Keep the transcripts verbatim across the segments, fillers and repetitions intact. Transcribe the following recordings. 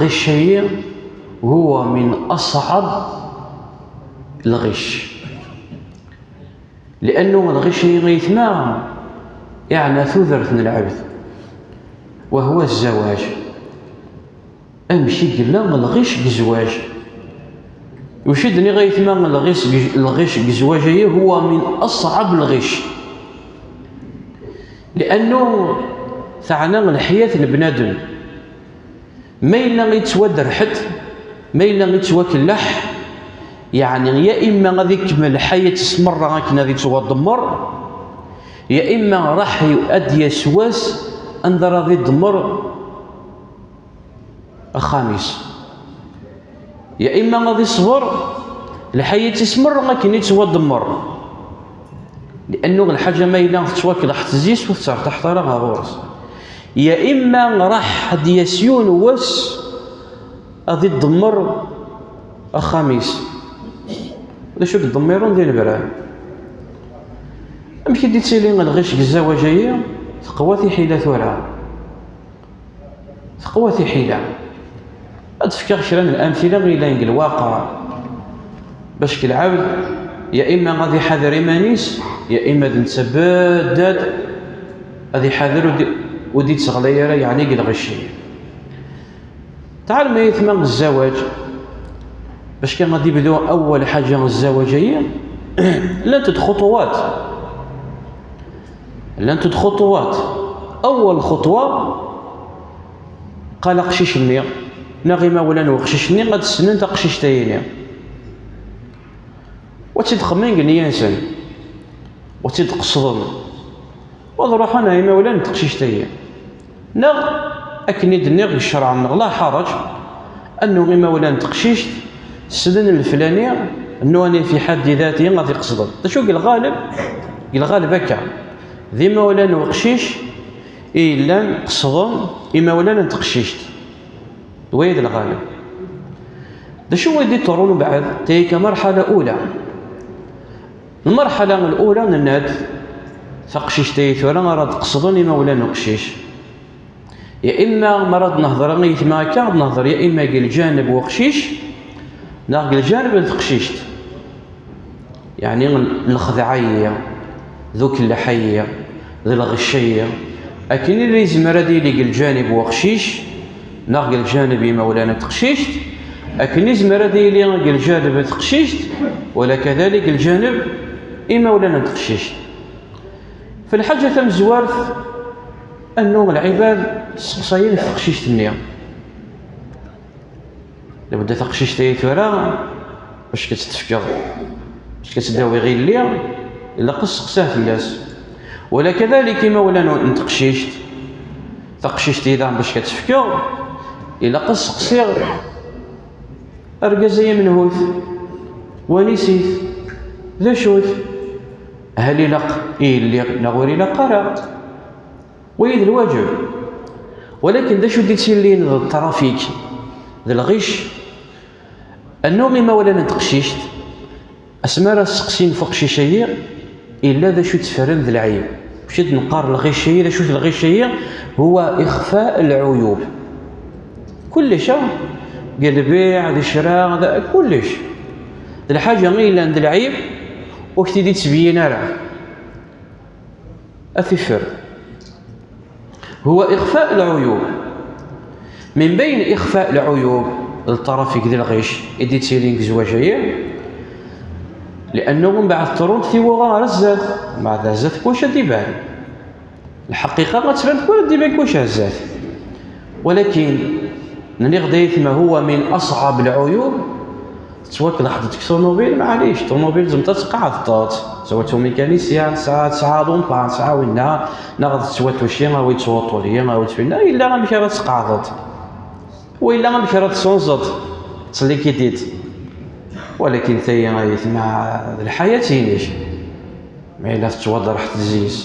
Lɣic-agi huwa min aṣɛab lɣic. Liannu lɣic-agi, ayetma, iɛna tudert n lɛebd, wa huwa zzawaj. Amek i yella lɣic deg zzwaj? Wacu d-nniɣ, ayetma, lɣic deg, lɣic deg zzwaj-agi huwa min aṣɛab lɣic. Liannu teɛna lḥyat n bnadem. Ma yella yettwaderḥet, ma yella yettwakelleḥ, yeɛni ya imma ad ikemmel lḥayat-is merra akken ad yettwademmer, ya imma raḥ ad d-yas wass anda ara ad idemmer axxam-is. Ya imma ad iṣber lḥayat-is merra akken yettwademmer. Liannu lḥaǧa ma yella tettwakelleḥ tzis ur tettertaḥeḍ ara ɣer ɣur-s. Ya imma raḥ ad d-yas yiwen wass ad idemmer axxam-is. D acu i yeddemmiren di lebran? Amek i d-ittili lɣic deg zzawaj-agi? Teqwa tiḥila tura. Teqwa tiḥila. Ad d-fkeɣ kra n lamtila i yellan deg lwaqa. Bac lɛebd, ya imma ad iḥader iman-is, ya imma d netta beddad ad iḥader ur d-, ur d-itteɣlay ara, yeɛni deg lɣici. Teɛlem ayetma zzawaj, bac kan ad d-ibdu awal ḥaǧa zzawaj-agi, llant-d xuṭuwat. Llant-d xuṭuwat. Awal xuṭwa, qal aqcic-nni neɣ imawlan n uqcic-nni ad ssnen taqcict-ayini. Wa tt-id-xemmen deg nniya-nsen, wa tt-id-qesden, wa ad ruḥen ar imawlan n teqcict-ayi. Neɣ, akken i d-nniɣ deg ccreɛ-nneɣ, la ḥaraǧ, annu imawlan n teqcict ssnen leflani, nnuɣni fi ḥaddi dati ad iqesden. D acu deg lɣaleb? Deg lɣaleb akka. D imawlan n uqcic i yellan qesden imawlan n teqcict. D waya d lɣaleb. D acu i d-iḍerrun mbeɛd? Tayika marḥala ula. Lmarḥala lula nenna-d, taqcict-ayi tura ara d-qesden imawlan n uqcic. Ya imma mi ara d-nehder i yetma akka, ad nehder ya imma deg lǧaneb n uqcic, neɣ deg lǧaneb n teqcict. Yeɛni lexdeɛ-ayi, d ukelleḥ-ayi, d lɣecc-ayi, akken i yezmer ad yili deg lǧaneb n uqcic, neɣ deg lǧaneb n imawlan n teqcict, akken i yezmer ad yili deg lǧaneb n teqcict, wala kadalik deg lǧaneb n imawlan n teqcict. Fi lḥaǧa tamezwart, annu lɛibad sseqsayen ɣef teqcict-nni. Labudda taqcict-ayi tura, bac ad tt-tefkeḍ, bac ad tt-dawiɣ illi, ilaq ad sseqsaɣ fell-as. Wala kadalik imawlan n teqcict, taqcict-ayi daɣen bac ad tt-tefkeḍ, ilaq ad sseqsiɣ argaz-ayi menhu-t, wanis-it, d acu-t, hal ilaq i yelli neɣ ur ilaq ara? Wagi d lwaǧeb. Walakin d acu d-ittilin d ṭṭrafik, d lɣic, annu imawlan n teqcict, asmi ara sseqsin f uqcic-ayi, illa d acu ttefren d lɛib. Acu d-neqqar lɣic-ayi, d acu-t lɣic-ayi? Huwa ixfa lɛuyub. Kullec, ah, deg lbiɛ, di ccra, d, kullec. D lḥaǧa i yellan d lɛib, ur k-t-id-ittbeyyin ara. Ad t-iffer. Huwa ixfa lɛuyub. Min bayn ixfa lɛuyub, d ṭṭrafik d lɣic i d-ittilin deg zzwaǧ-ayi, liannu mbeɛd trumt tiwuɣa ar zdat, mbeɛd ar zdat kullec ad d-iban. Lḥaqiqa ad tban, kul ad d-iban kullec ar zdat. Walakin, nniɣ-d ayetma huwa min aṣɛab lɛuyub, tettwakelḥeḍ deg ṭunubil, maɛlic, ṭunubil zemreḍ ad tqeɛdeḍ, tesɛa tumikanisya, tesɛa, tesɛa lumpan, tesɛa winna, neɣ d tettwatuci, awi ttwuṭuli, awi ttwinna, yella amek ara tqeɛdeḍ. Wa yella amek ara tsunzeḍ, tettlikidid. Walakin tayi, ayetma, d lḥayat-inek. Ma yella tettwaḍerḥ tzis.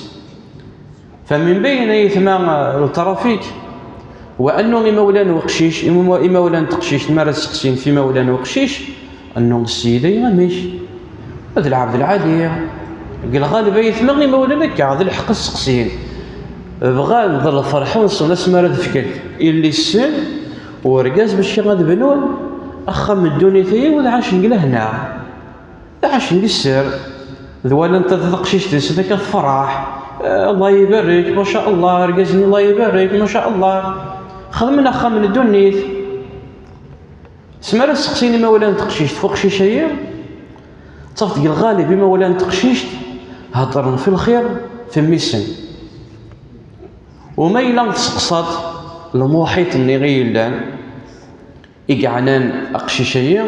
Famin bayn ayetma, eh, lṭrafik, wa annu imawlan n uqcic, imaw-, imawlan n teqcict, mi ara sseqsin f imawlan n uqcic, annu ssida amek? D lɛebd lɛali. Deg lɣaleb ayetma imawlan akka, d lḥeqq ad sseqsin. Bɣan d lferḥ-nsen asmi ara d-fken illi-sen, Urgaz mačči ad bnun axxam n ddunit-agi, u ad ɛacen deg lehna, ad ɛacen di sser, d walan ta d taqcict-nsen akka tferreḥ, eh, Allah ibarek, maca Allah, argaz-nni, Allah ibarek, maca Allah, xedmen axxam n ddunit. Asmi ara seqsin imawlan n teqcict ɣef uqcic-agi, ttafeḍ deg lɣalib imawlan n teqcict heddren fi lxir f mmi-sen. U ma yella tseqsaḍ lmuḥiṭ-nni i yellan, i yeɛnan aqcic-agi,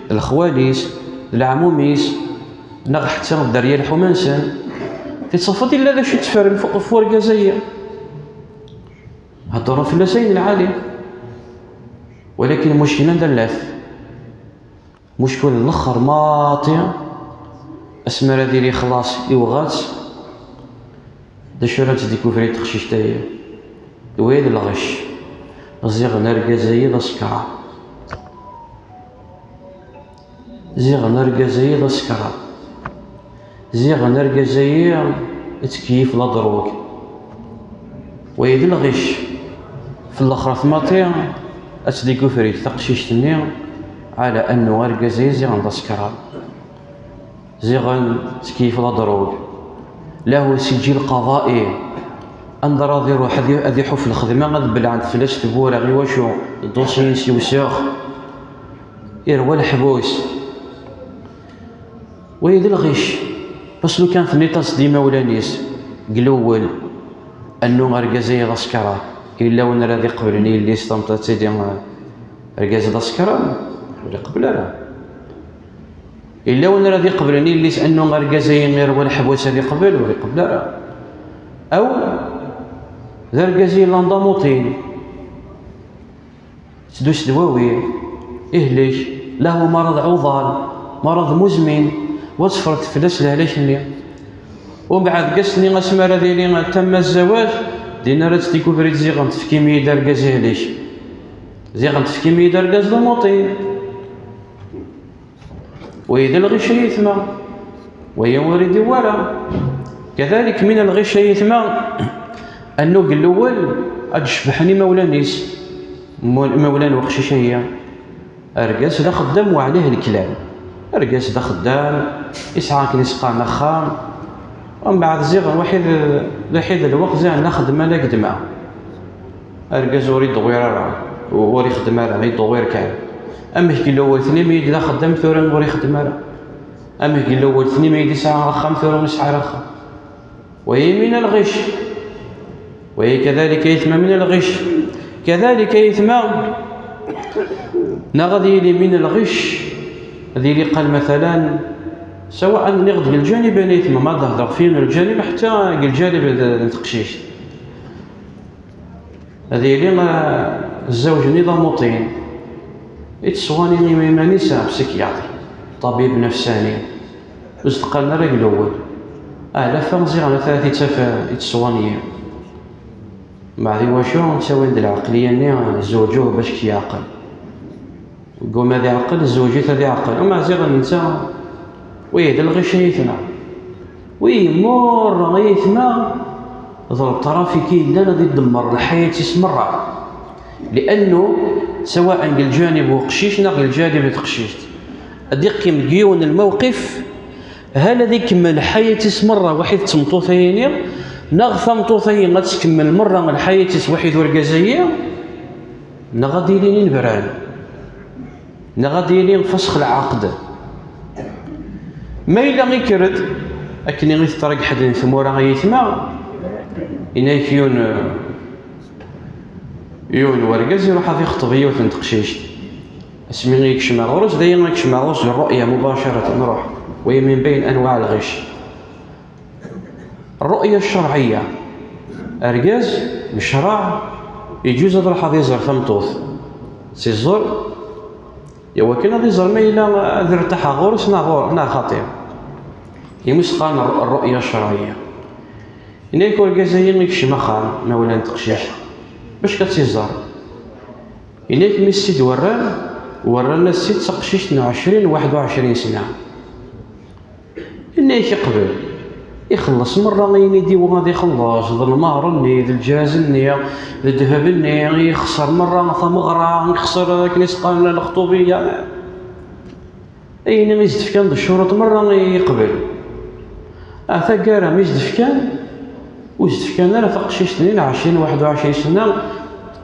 d lexwal-is, d leɛmum-is, neɣ ḥetta dderya lḥuma-nsen, tittafeḍ illa d acu i tteffren f-, f urgaz-agi. Heddren fell-as ayen lɛali. Walakin muckil anda llat? Muckil n lexxer maṭi, asmi ara d-yili xlaṣ, iwɣa-tt. D acu ara tt-découvrir teqcict-agi? D waya d lɣecc. Ziɣen argaz-agi d asekṛan. Ziɣen argaz-agi d asekṛan. Ziɣen argaz-agi ittkeyyif la drogue. Waya d lɣecc. F lexxer maṭi ad tt-découvrir taqcict-nni, ɛla annu argaz-agi ziɣen d asekṛan. Ziɣen tettkeyyif la drogue. Lahu sijil qada'i. Anda ara ad iruḥ ad i-, ad iḥuf lxedma, ad bellɛent fell-as tewwura. I wacu? Dossier-ines yewsex. Irwa leḥbus. Waya d lɣecc. Parce que kan tenniḍ-as-d imawlan-is deg lewwel, annu argaz-agi d asekṛan, yella win ara d-iqeblen yelli-s tameṭṭut ad tili, eh, argaz d asekṛan, ur iqebbel ara. Yella win ara d-iqeblen yelli-s annu argaz-agi irwa leḥbus ad iqbel, ur iqebbel ara. Aw d argaz yellan d amuṭin. Teddus d wawi, ihlek, lahu marad uḍal, marad muzmin, wa teffreḍ fell-as lehlak-nni. Umbeɛd deg ass-nni asmi ara d-yili tama zzawaj, din ara tt-découvrir ziɣen tefkim-iyi-d argaz ihlek. Ziɣen tefkim-iyi-d argaz d amuṭin. Waya d lɣecc ay aytma. Waya ur idiw ara. Kadalik min lɣecc ay aytma, annu deg lewwel ad d-cebḥen imawlan-is, mu-, imawlan n uqcic-agi. Argaz d axeddam wa ɛlih leklam. Argaz d axeddam, isɛa akken iseqqan axxam. Umbeɛd ziɣen waḥid, waḥid lweqt ziɣen la xeddem ala gedma. Argaz ur idewwir ara, ur ixeddem ara, idewwir kan. Amek yella ur tnim-iyi-d d axeddam tura ur ixeddem ara? Amek yella ur tnim-iyi-d isɛa axxam tura ur isɛa ara axxam? Waya min lɣecc. Waya kadalik aytma min lɣecc. Kadalik aytma, neɣ ad yili min lɣecc, ad yili qal matalan, sawa nniɣ-d deg lǧanib n aytma, ma d-hedreɣ fi lǧanib ḥetta deg lǧanib n teqcict. Ad yili, ah, zzawj-nni d amuṭin, ittṣewwani iman-is ɣer psikyatri, ṭabib nefsani, ur s-d-qqaren ara deg lewwel. Ah, la fa ziɣen ata ad t-ittaf, ah, ittṣewwani. Meɛd iwacu ttawin-d lɛeqliya-nni, zzewǧuh bac k-yeɛqel. Guma ad iɛqel, zzewǧ-it ad iɛqel. Ama ziɣen netta, wiyi d lɣic ay aytma. Wiyi merra ay aytma, d lṭrafik i yellan ad idemmer lḥayat-is merra. Liannu, sawaɛen deg lǧanib uqcic neɣ deg lǧanib n teqcict, ad iqqim deg yiwen n lmawqif, hal ad ikemmel lḥayat-is merra waḥid d tmeṭṭut-ayini, neɣ tameṭṭut-ayi ad tkemmel merra lḥayat-is waḥid urgaz-ayi, neɣ ad ilin inebran, neɣ ad yili fasx lɛaqd. Ma yella ikker-d, akken i teṭreg ḥedd n tmura ay aytma, yenna-yak yiwen, yiwen wergaz iruḥ ad ixṭeb yiwet n teqcict. Asmi i yekcem ar ɣur-s, d aya i yekcem ar ɣur-s di rru'ya mubacaratan, ruḥ. Wa min bayn anwaɛ lɣic. Rru'ya ccerɛiyya. Argaz, ccreɛ, yeǧǧuz ad ruḥ ad iẓer tameṭṭut. S iẓẓur, yaw akken ad iẓer ma yella ad irtaḥ ɣur-s neɣ ɣur-, neɣ xaṭi. Imi s-qqaren rru-, rru'ya ccerɛiyya. Yenna-yak urgaz-ayi ikcem axxam, ma walan teqcict. Bac ad tt-iẓer. Yenna-yak mi s-tt-id-werran, werran-as-tt-id d taqcict n ɛecrin, waḥed u ɛecrin sna. Yenna-yak iqbel. Ixelleṣ merra ayen i d-iwwa ad ixelleṣ, d lmehr-nni, d lǧaz-nni, d ddheb-nni, ixṣer merra tameɣra, ixṣer akken i s-qqaren lexṭubiya. Ayen i s-d-fkan d ccuruṭ merra i yeqbel. A taggara mi s-d-fkan, ur s-d-fkan ara taqcict-nni n ɛecrin, waḥed u ɛecrin sna,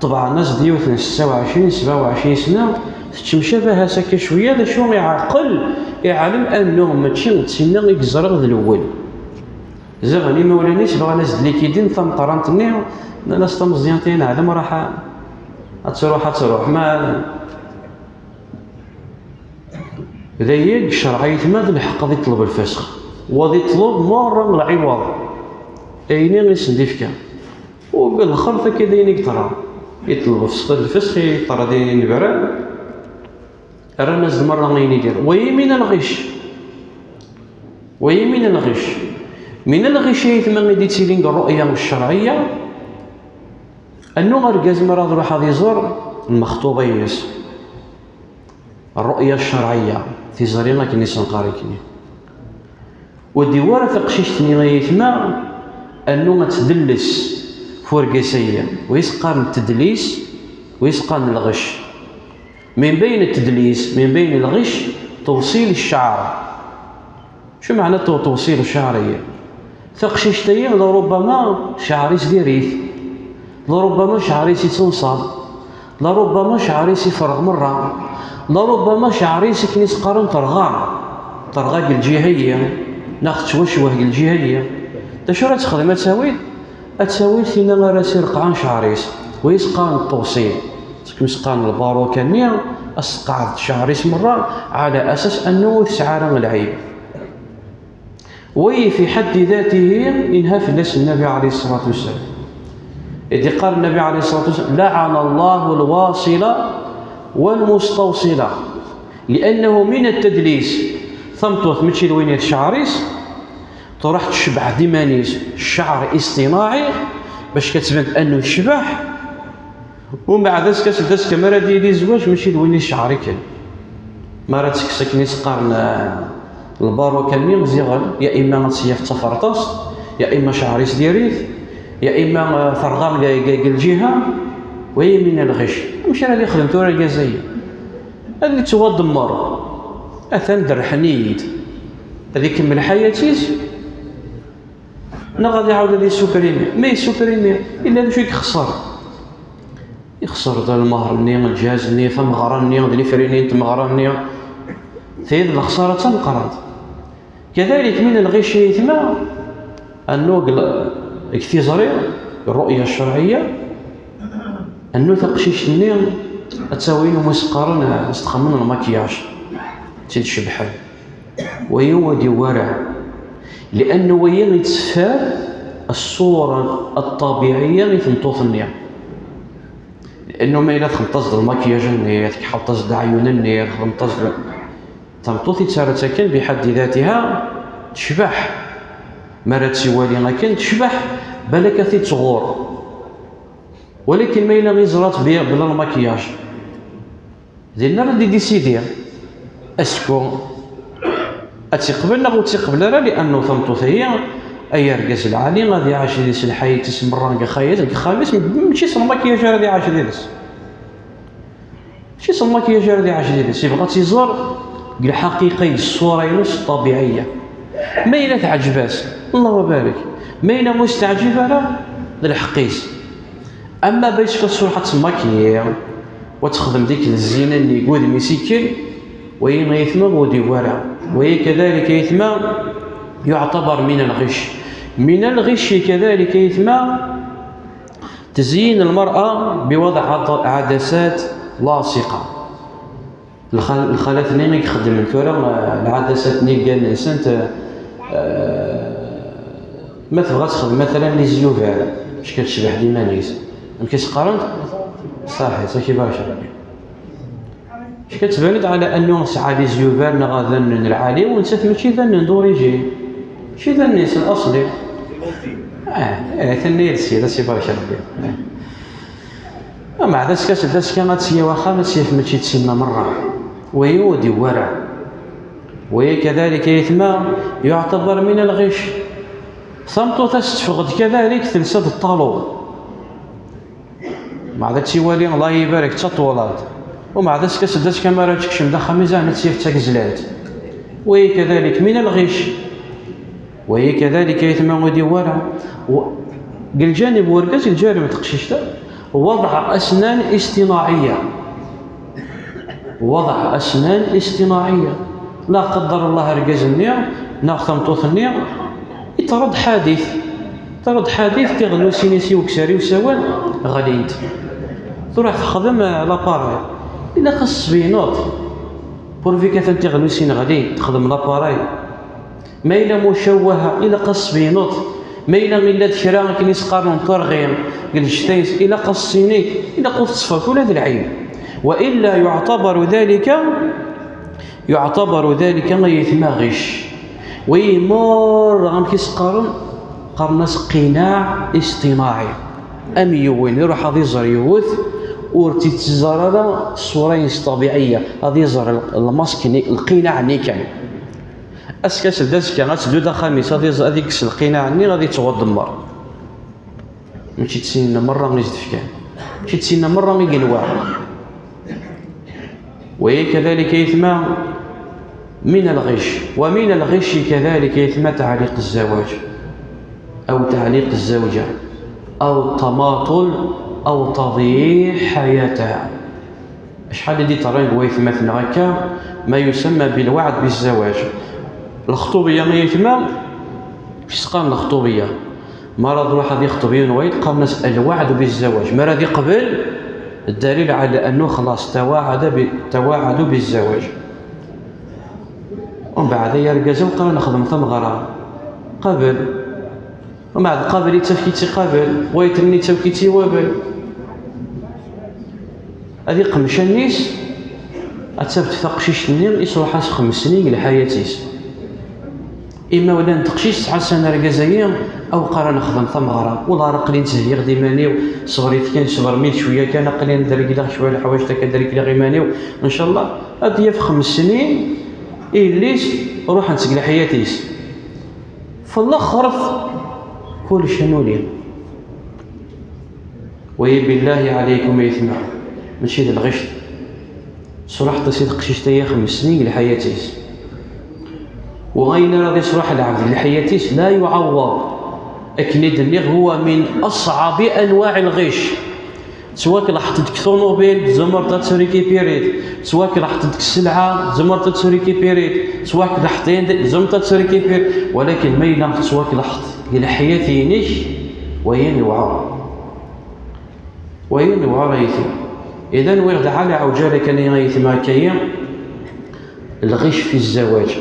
ṭebɛen-as-d yiwet n setta u ɛecrin, sebɛa u ɛecrin sna, tettemcabaha-s akka cwiya, d acu iɛqel, iɛlem annu mačči d tinna i yeẓra d lewwel. Ziɣen imawlan-is bɣan ad s-d-likidin tameqqrant-nni, nnan-as tameẓyant-a neɛlem raḥ ad truḥ, ad truḥ, ma d ayagi ccreɛ yetma d lḥeqq ad iṭleb lfisq, wa ad iṭleb merra lɛiwaḍ, ayen i sen-d-ifka. U lxert akka d ayen i yeṭra, iṭleb lfisq, yeṭra d ayen inebran, rran-as-d merra ayen i d-irra. Wa yimi n lɣic. Wa yimi n lɣic. Min lɣic ay aytma i d-ittilin deg ṛṛu'ya ccerɛiyya, annu argaz mi ara iruḥ ad iẓer lmexṭuba-ines. Ṛṛu'ya ccerɛiyya, tiẓri akken i s-neqqar akkenni. Ur d-iwwi ara taqcict-nni ay aytma, annu ad tdelles f urgaz-ayi. Wa is-qqaren tedlis, wa is-qqaren lɣic. Min bayn tedlis, min bayn lɣic, tewṣil cceɛr. Acu meɛna tew-, tewṣil cceɛr-agi? Taqcict-agi, larubbama cceɛr-is diri-t, larubbama cceɛr-is yettunṣal, larubbama cceɛr-is yefreɣ merra, larubbama cceɛr-is akken i s-qqaren terɣa, terɣa deg lǧiha-yi, neɣ tettwacwah deg lǧiha-yi. D acu ara texdem, ad tawi-d? Ad tawi-d tinna ara s-ireqqɛen cceɛr-is, wa is-qqaren tewṣil. Seg mi s-qqaren lbaruka-nni, ad s-tqeɛɛed cceɛr-is merra, ɛla asas annu ur tesɛi ara lɛib. Wa fi ḥedd datihi inha fell-as Nnabi ɛalayhi ṣṣalatu wassalam. I d-iqqar Nnabi ɛalayhi ṣṣalatu wassalam: "Laɛana Allahu lwaṣila walmustawṣila, li'annahu min at-tadlis." Tameṭṭut mačči d win i d cceɛr-is, truḥ tcebbeḥ d iman-is cceɛr iṣṭinaɛi, bac ad tban annu tecbeḥ, umbeɛd azekka s d azekka mi ara d-yili zzwaǧ, mačči d win i d cceɛr-iken. Mi ara tekkes akken i s-qqaren, eh, lbaruka-nni, ziɣen ya imma ad tt-yaf d taferṭast, ya imma cceɛr-is diri-t, ya imma, eh, terɣa deg, deg, deg lǧiha, wa yimi n lɣic. Amek ara d-ixdem tura argaz-agi? Ad yettwademmer. Atan derrḥen-iyi-d. Ad ikemmel ḥayat-is? Neɣ ad iɛawed ad yessuprimi? Ma yessuprimi, illa d acu i ixeṣṣer? Ixṣer-d lmehr-nni, lǧaz-nni, tameɣra-nni, d lifrinin n tmeɣra-nni. Tayi d lexṣara d tameqqrant. Kadalik, min lɣic ay aytma, annu deg l-, deg tiẓri, ṛṛu'ya ccerɛiyya, annu taqcict-nni ad tawi, umi s-qqaren, ad s-d-xedmen lmakyaj, ad tt-id-cebḥen. Wayi ur d-yewwi ara, li'annu wayi yetteffer ṣṣura ṭṭabiɛiyya i tmeṭṭut-nni. Li'annu ma yella txedmeḍ-as-d lmakyaj-nni, tkeḥleḍ-as-d aɛyun-nni, txedmeḍ-as-d, tameṭṭut yettarra-tt akken biḥaddi datiha tecbeḥ. Mi ara tt-iwali akken tecbeḥ, balak ad t-id-tɣur. Walakin ma yella yeẓra-tt bi-, bla lmakyaj, dinna ara d-idisidi acku ad tt-iqbel neɣ ur tt-iqbel ara, li'annu tameṭṭut-agi, ay argaz lɛali, ad iɛac deg-s lḥayat-is merra deg axayat, deg uxxam-is, mačči s lmakyaj ara d-iɛac deg-s. Mačči s lmakyaj ara d-iɛac deg-s, yebɣa ad tt-iẓer deg lḥaqiqa-ines, ṣṣura-ines ṭṭabiɛiyya. Ma yella teɛǧeb-as, Allah wa barik. Ma yella ur s-teɛǧib ara, d lḥeqq-is. Ama bac ka tṣuḥ ad tmakiyi, wa texdem dik zzina-nni deg wudem-is ikkel, wayi aytma ur d-yewwi ara. Wayi kadalik aytma yuɛtabar min al-ɣic. Min al-ɣic kadalik aytma, تزيين المرأة بوضع عد-، عدسات لاصقة. Lxal-, lxalat-nni i ixeddmen tura, eh, lɛadasat-nni deg allen-nsent, eh, ma tebɣa ad texdem, matalan, les yeux verts, bac ad tecbeḥ d iman-is. Amek i s-qqaren? Ṣaḥit, ad k-ibarek Rebbi. Bac ad tban-d ɛla annu tesɛa les yeux verts neɣ d allen n lɛali, u nettat mačči d allen d'origine. Mačči d allen-is n aṣli. Ah, eh, tenna-yad syin, ad s-ibarek Rebbi. Eh. Ameɛda, ass-a, ass-a, ad tt-yawi axxam, ad tt-yaf mačči d tinna merra. Wayi ur d-yewwi ara. Wayi kadalik, aytma, yuɛtabar min al-ɣic. Tameṭṭut-a s teffeɣ-d kadalik, telsa-d ṭṭalu. Meɛda ad tt-iwali, Allah ibarek, d taṭwalaḍ. Umeɛda ass-a s-d ass-a mi ara tekcem d axxam-is, ad tt-yaf d tagezlalt. Wagi kadalik min al-ɣic. Wagi kadalik, ay tma, ur d-iwwi ara. Deg lǧanib n urgaz, deg lǧanib n teqcict-a, وضع أسنان اصطناعية. وضع أسنان اصطناعية. La qadder Allah, argaz-nni neɣ tameṭṭut-nni iṭṭerḍ ḥadit. Iṭṭerḍ ḥadit, tiɣlusin-is i ukessar i usawen ɣlint. Truḥ texdem, eh, l'appareil. Ilaq ad s-tesbeyneḍ. Pourvu atan tiɣlusin ɣlint, texdem l'appareil. Ma yella mucawwaha, ilaq ad s-tesbeyneḍ. Ma yella illa d kra akken i s-qqaren n terɣi deg lǧetta-is, ilaq ad s-tiniḍ, ilaq ur tetteffeɣ ula d lɛib. وإلا يعتبر ذلك، يعتبر ذلك, ay aytma, ɣic. Wagi merra, amek i s-qqaren? Qqaren-as qinaɛ iṣṭinaɛi. Am yiwen iruḥ ad iẓer yiwet, ur tt-ittẓar ara ṣṣura-ines ṭṭabiɛiyya, ad iẓer lmask-nni, lqinaɛ-nni kan. Ass-a s-d azekka, ad teddu d axxam-is, ad iẓ-, ad ikkes lqinaɛ-nni, ad ittɣudemmer. Mačči d tin merra i s-d-fkan. Mačči d tin merra i yenwa. وهي كذلك يا يتما من الغش، ومن الغش كذلك يا يتما تعليق الزواج أو تعليق الزوجة أو التماطل أو تضييع حياتها. Acḥal i d-iṭerran deg waytmaten akka, ما يسمى بالوعد بالزواج. Lexṭubiya, ay aytma, acu s-qqaren lexṭubiya? Mi ara d-iruḥ ad yexṭeb yiwen wayeḍ, qqaren-as الوعد بالزواج. Mi ara d-iqbel, الدليل على أنه خلاص تواعد ب-، تواعدوا بالزواج. Umbeɛd, ay argaz-iw, qqaren nexdem tameɣra. Qabel. Umbeɛd qabel, ittafk-itt i qabel, wayeḍ-nni ittafk-itt i wabel. Ad iqmec allen-is, ad taf-d taqcict-nni i s-ruḥen xems snin deg lḥayat-is. Imawlan n teqcict ttḥassan argaz-agi, aw qqaren nexdem tameɣra, والله aql-i nttehhiɣ-d iman-iw, ṣber-it kan, ṣber-it cwiya kan, aql-i ad regleɣ cwiya leḥwayeǧ akka, ad regleɣ iman-iw, ncallah ad yaf xems snin i yelli-s ruḥent seg lḥayat-is. Fellexret kullec ad nuli. Waya billahi ɛalaykum ay aytma, mačči d lɣict. Tesruḥeḍ-as i teqcict-agi xems snin deg lḥayat-is. Wa ayen ara d-isruḥ lɛebd deg lḥayat-is la yuɛawwaḍ. Akken i d-nniɣ, هو من أصعب أنواع الغش. Tettwakelḥeḍ deg ṭunubil, tzemreḍ ad tt-récupériḍ. Tettwakelḥeḍ deg sselɛa, tzemreḍ ad tt-récupériḍ. Tettwakelḥeḍ, tzemreḍ ad tt-récupériḍ. Walakin ma yella tettwakelḥeḍ deg leḥyat-inek, wayen yewɛer. Wayen yewɛer, ay aytma. Idan, wiɣ d ɛala ɛuǧala kan, ay aytma, akka-yi. الغش في الزواج.